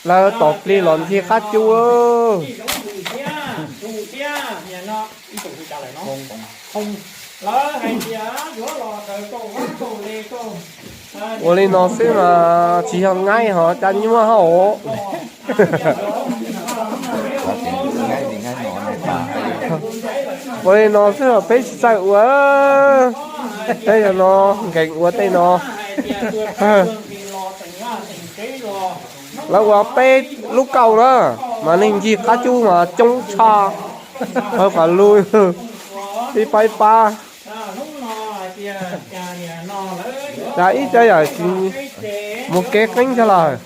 Lawv tom plig los ncig qab cub. Ua li no xwb mas tsis yog ngaib ho cas nyuaj hos. Ua li no xwb los peb tsis txawj ua. Peb yog no nkees ua tej no. Lawv ua peb lub kauj na, mas neeg ncig qab cub mas coob tshaj. Hawv pas lug ib pab ib pab. Cas ib cov yam tsis mus kev qeeb thiab lawm.